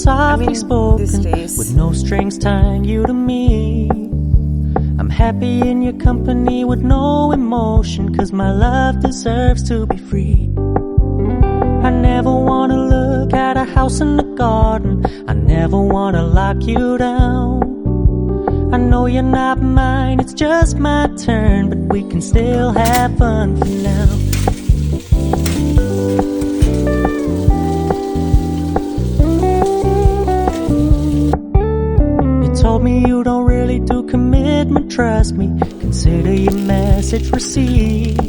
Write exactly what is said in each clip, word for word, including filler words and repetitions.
Softly spoken, with no strings tying you to me. I'm happy in your company with no emotion, cause my love deserves to be free. I never wanna look at a house in the garden. I never wanna lock you down. I know you're not mine, it's just my turn, but we can still have fun for now. You told me you don't really do commitment, trust me, consider your message received.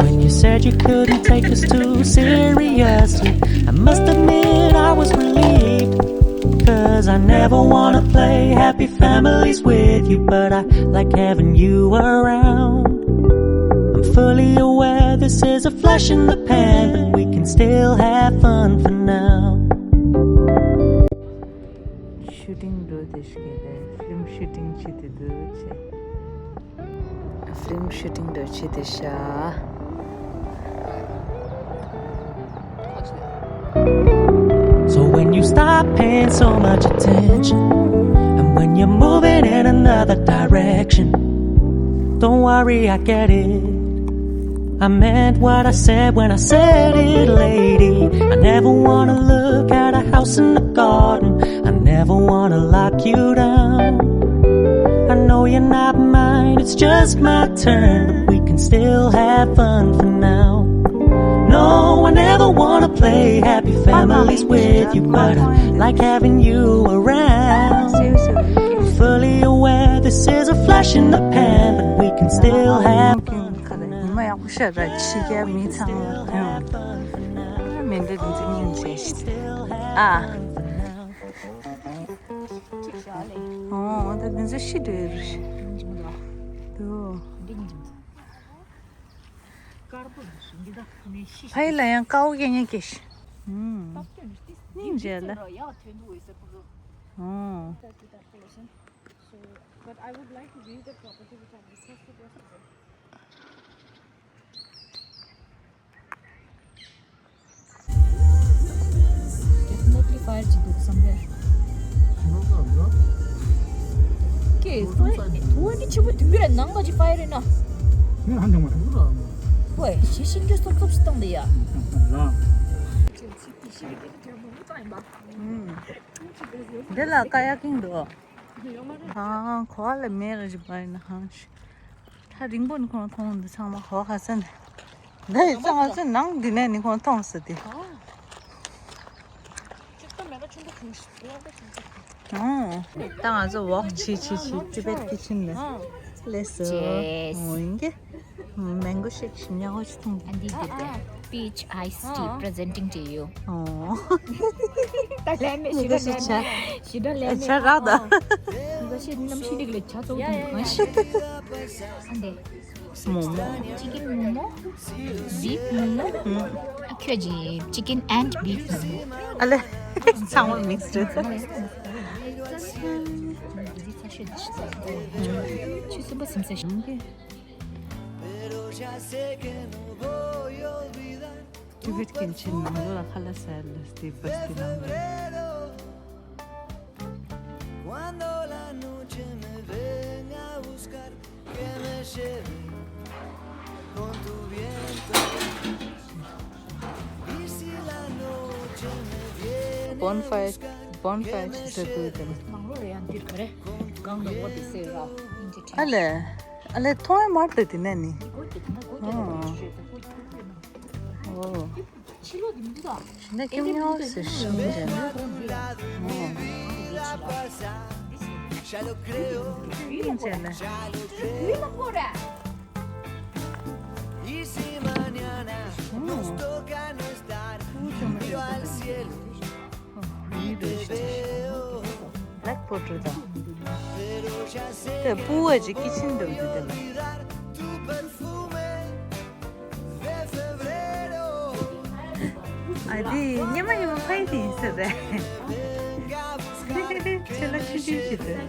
When you said you couldn't take us too seriously, I must admit I was relieved. Cause I never wanna play happy families with you, but I like having you around. I'm fully aware this is a flash in the pan, but we can still have fun for now. Shooting འགྲོ་དེ་ཤི་གེ་རེད། ཕི་ལིམ་ཤུ་ཊིང་བྱེད་དེ་འདུག་ཅེས། ཕི་ལིམ་ཤུ་ཊིང་འགྲོ་བྱེད་དེ་ཤ། So when you stop paying so much attention, and when you're moving in another direction, don't worry, I get it. I meant what I said when I said it, lady. I never wanna look at a house in the garden. I never wanna lock you down. I know you're not mine, it's just my turn. But we can still have fun for now. No, I never wanna play happy families with you, but I like having you around. Fully aware this is a flash in the pan, but we can still have fun for now. ཉི་མ་ཡག་པོ་ཤར་ར། ཕྱི་རྒྱལ་མི་ཚང་མ་མི་འདྲ་འདི་ཚོ་སྙིང་རྗེ་ཞིག་ཨ། ཨོ་ད་འདི་ཚོ་ཤི་འདྲ་རེད། དུ། ཕ་ཡི་ལ་ཡང་དཀའ་བོ་སྐྱེ་ཉེན་སྐྱེ་ཤི། ཨུམ། སྙིང་རྗེ་ལ། ཨོ། But I would like to view the property which I've requested yesterday. Definitely fire ཅིག་འདུག་བསམ་པས། ཀྱེ། ཐུ་བ་ནི་ཆེན་པོ་དུ་མི་ར་ནང་ལ་ཅི་ཕ་ཡི་རེད་ན། ངས་ཧ་འཇོག་མ་རེད། ཧོས་ཤི་ཤིན་ཏུ་སོབ་སོབ་སི་སྟངས་དེ་ཡ། འདི་ལ་ཀ་ཡ་ཀིང་འདུག་ཨང་། གོ་བ་ལ་མེད་ར་ཅི་པ་ཡིན་ན་ཧང་ཤི། ཐག་རིང་པོ་ནས་ཁོང་མཐོང་འདི་ཚང་མ་གོ་བ་ག་ས་ནས། འདི་ཡི་ཚང་མ་ཚོ་ནང་འདི་ནས་ནི་ཁོང་མཐོང་ས་དེ། ད་ང་ཚོ་ཝོག་བྱེད་བྱེད་བྱེད་ཊི་བེཊ་ཀི་ཆེན་ནས་སླེབས་སོང་། ཅེས། འོ་ཡིན་གྱི། མེང་གོ་ཤེག་ཞིམ་ཉག་པོ་ཞིག་འཐུང་། And this is the peach iced tea presenting to you. ཨོ། ད་ལན་མེ་ཞི་ད་ལན་མེ་ཞི་ད་ལན་མེ་ཆ་རག་ད། ད་ཤི་གནམ་ཤི་ལིག་ལ་ཆ་ཚོགས་འཐུང་གང་ཤི། ཨ་འདེ། མོ་མོ། ཅི་ཀིན་མོ་མོ། བིབ་མོ་མོ། ཨ་ཁྱོད་ཀྱི་chicken and beef མོ་མོ། ཨ་ལེ། ཚང་མ་མིག་སི་རེད། ཆུ་སུམ་པ་སིམ་ས་ཞིག་ཊི་བེཊ་ཀི་ཆེན་ནང་ལོགས་ལ་ཁ་ལག་ཟ་ཡ་ལ་སྟེ་བ་སྟེ་ནང་ལོགས། བོན་ཕ་ཡར་བོན་ཕ་ཡར་བྱེད་ས་འདུག་དེ་ལ། ཨ་ལེ། ཨ་ལེ་མཐོང་ཡ་མར་ལྟ་དེ་ནས་ནི། ཨོ། ཕྱི་ལོགས་འདི་མི་འདུག་ད། ཕྱི་ནས་ཀེམ་ཉོ་ཟེར་ཤིང་རྒྱ་ནི། ཨོ། ཡིན་ཅེ་ལ། ཨོ། ཨུ་ཅོ་མ་ཅོ་ཅོ་ཅོ། ཡིད་འགྲོ་ཞིག་ཆེ། Black powder དང་། དེ་སྤུ་བ་ཅིག་ཀི་ཆེན་འདུག་འདི་དེ་ལ། ཨ་དེ་ཉི་མ་ཉི་མ་ཕ་ཡི་དེ་ཡིན་ས་རེད། ཆེ་ལ་ཆུ་ཆུ་ཞིག་འདུག་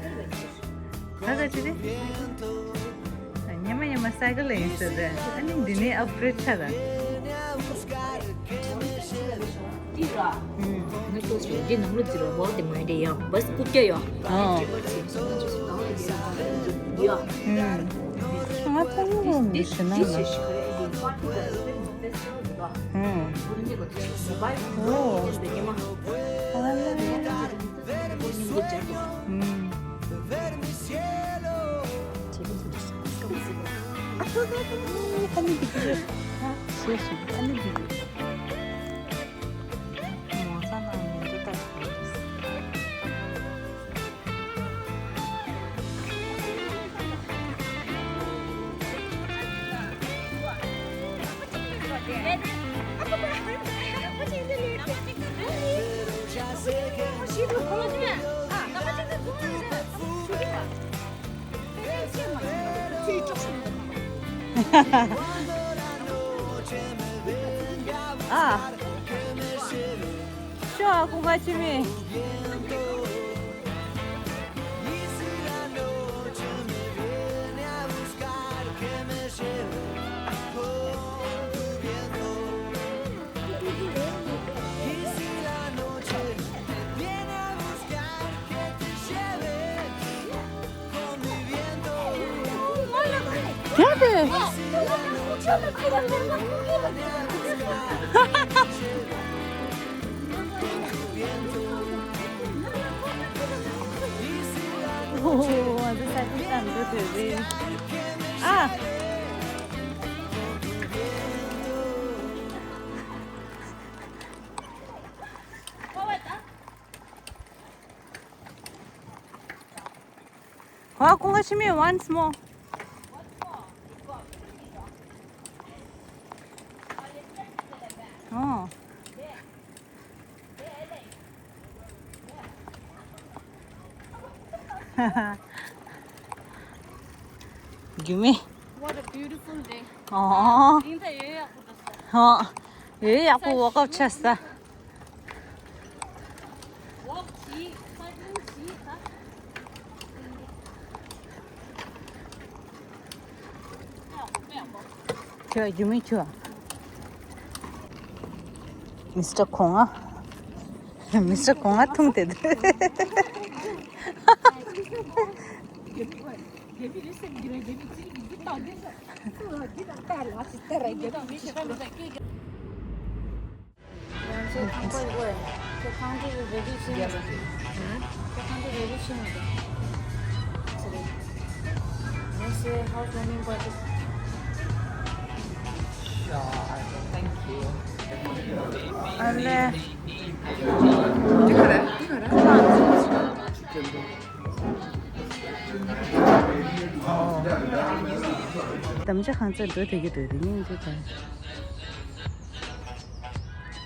ད་ག་ཅི་རེད། ཉི་མ་ཉི་མ་སའི་ཀལ་ལ་ཡིན་ཟེར་ཏེ། ཨ་ནི་འདི་ནས་ཨབ་གྲེ་ཌི་ཆགས་ར། ཨུམ། ང་ཚོ་འདི་ནང་ལོ་འཛིན་རོགས་དེ་མ་ཡིན་ཡང་བས་ཀུ་ཀྱ་ཡོ། ཨོ། ཡོ། ང་ཚོ་ཡོ་མི་ཤི་ན་ན། ཨོ། ཨ་ལེ། ཨ་ནི་འདི་གི་ཨ་ནི་འདི་གི་མོ་ས་ན་མི་འདུག་ད། ཨ། ཤོ་ཨ་ཁུ་ཁ་ཆི་མི། ཨ། ཧོ་ཀུང་ལ་ཤི་མི་once more. ཨོ། རྒྱུ་མེ། What a beautiful day. ཨོ། ཡིན་ད་ཡོད་ཡག་པོ་འགྲོ་སོང་། ཨོ། ཡོད་ཡག་པོ་walk out བྱས་ས། ཁྱོད་རྒྱུ་མི་ཁྱོད། མི་སི་ཊར་ཁོང་ང་། མི་སི་ཊར་ཁོང་ང་འཐུང་དེ་འདུག་ང་ཚོའི་ཁང་པ་ཡོད། ཁྱོད་ཁང་ཁྲི་རེ་རེ་ཕྱིན་མི་འདུག་ཚེ་རིང་། Next year house warming party. Sure, thank you. ཨ་ལེ། འདི་ག་རེ། འདི་ག་རེ། དམ་བཅའ་ཁང་ཚ་འགྲོ་དེ་གི་འདུག་དེ་ཉིན་འདི་ག་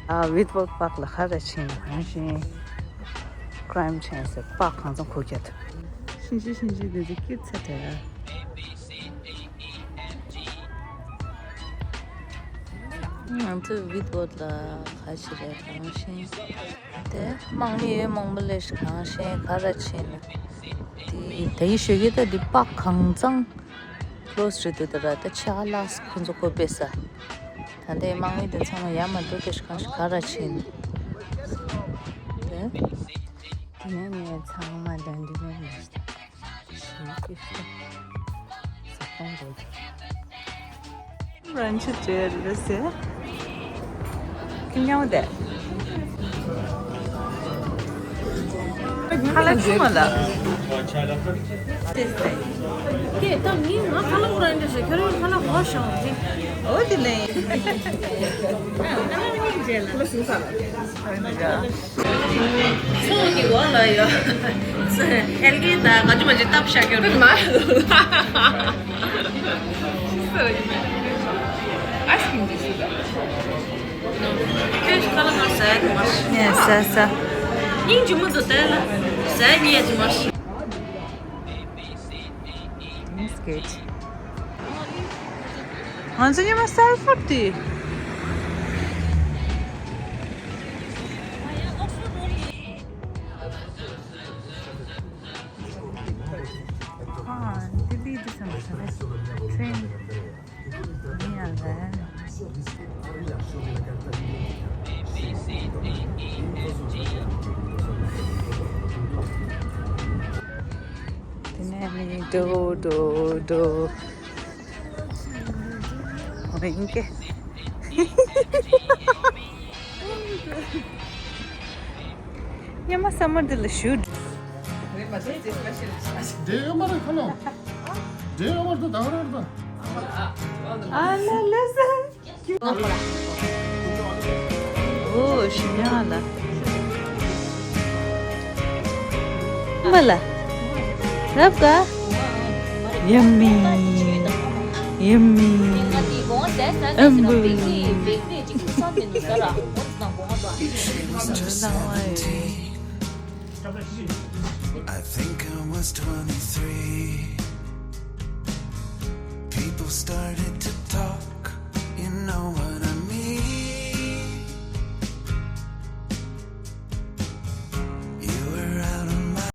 ཨ། ཝིད་ཝོར་པཱག་ལ་ཁ་ར་ཕྱིན་ནང་བཞིན་ཀྲའིམ་ཆེན་སེ་པཱག་གང་ཚང་ཁུག་ཀྱད། ཤིན་ཅི་ཤིན་ཅི་འདི་ཚོ་སྐྱིད་ཚ་དྲགས། ང་ཚོ་ཝིད་ཝོར་ལ་ཁ་ཕྱིན་རེད་ནང་བཞིན་དེ་དམག་མི་ཡོད་མང་པོ་ལས་གང་ཤེས་ག་ར་ཕྱིན་ནས་དེ་དེ་ཡི་ཞོད་ཀྱི་ད་འདི་པཱག་གང་ཚང་ཁོ་ལོ་སི་རེད་འདུག་ད་ར། ད་ཆ་ལགས་ཁོ་ཚོ་ཁོ་པེ་ས། ད་ལྟའི་དམག་མི་དེ་ཚང་མ་ཡར་མར་འགྲོ་དེ་ཤི་གང་ཤི་ག་ར་ཕྱིན། དེ་དེ་ནས་ངས་ཚང་མ་ལྡན་འདི་ནས་ཞིག་ཞིག་ས་ཁོང་རེད། རང་ཆུ་བྲལ་རེད་ཟེར། ཁྱི་ཉལ་བ་དེ། ཁ་ལག་ཆུ་མ་ལ། ཀྱེ་ད་ངས་ང་ཁ་ལག་རང་འདྲ་ཞིག་ཁྱོད་རང་ཁ་ལག་གོ་ཤོག་ཅིག་ཨོ་དེ་ལེ། ཚོགས་ཀྱི་འོག་ལ་ཡོད། ཧེལ་གི་ད་ག་ཅུ་མ་ཅི་སྟབས་བཞག་གི་ཡོད་རེད་མ། ཨ་སྐྱིད་འདི་སུ་ད། ཁྱོད་ཁ་ལག་ཟ་ཡ་གི་མ་ཤི། ངས་ཟ་ཟ། སྙིང་རྗེ་མོ་འདུག་དེ་ལ་ཟ་ཡ་ཉེས་ཀྱི་མ་ཤི། That's good. ང་ཚོ་ཉི་མ་སལ་ཕོར་དེ། ཨ། ལྡི་ལི་འདི་ཚང་མ་ཟ་རེད། ཁྲེན་མི་ཡང་རེད། དེ་ནས་ནི་འགྲོ་འགྲོ་འགྲོ། འོ་ཡིན་ཀྱེ། ཉི་མ་ས་མར་འདི་ལ་ཞུ། འདྲེ་ཡོད་མ་རེད་ཁ་ལོ། འདྲེ་ཡོད་མ་རེད་ད་ག་རེ་རེད་ད། ཨ་ལ་ལ་ས། ཨོ་ཞི་མྱང་ལ། མ་ལ། རབ་ག Yummy. Yummy. ཨམ་བུ། I think I was twenty-three.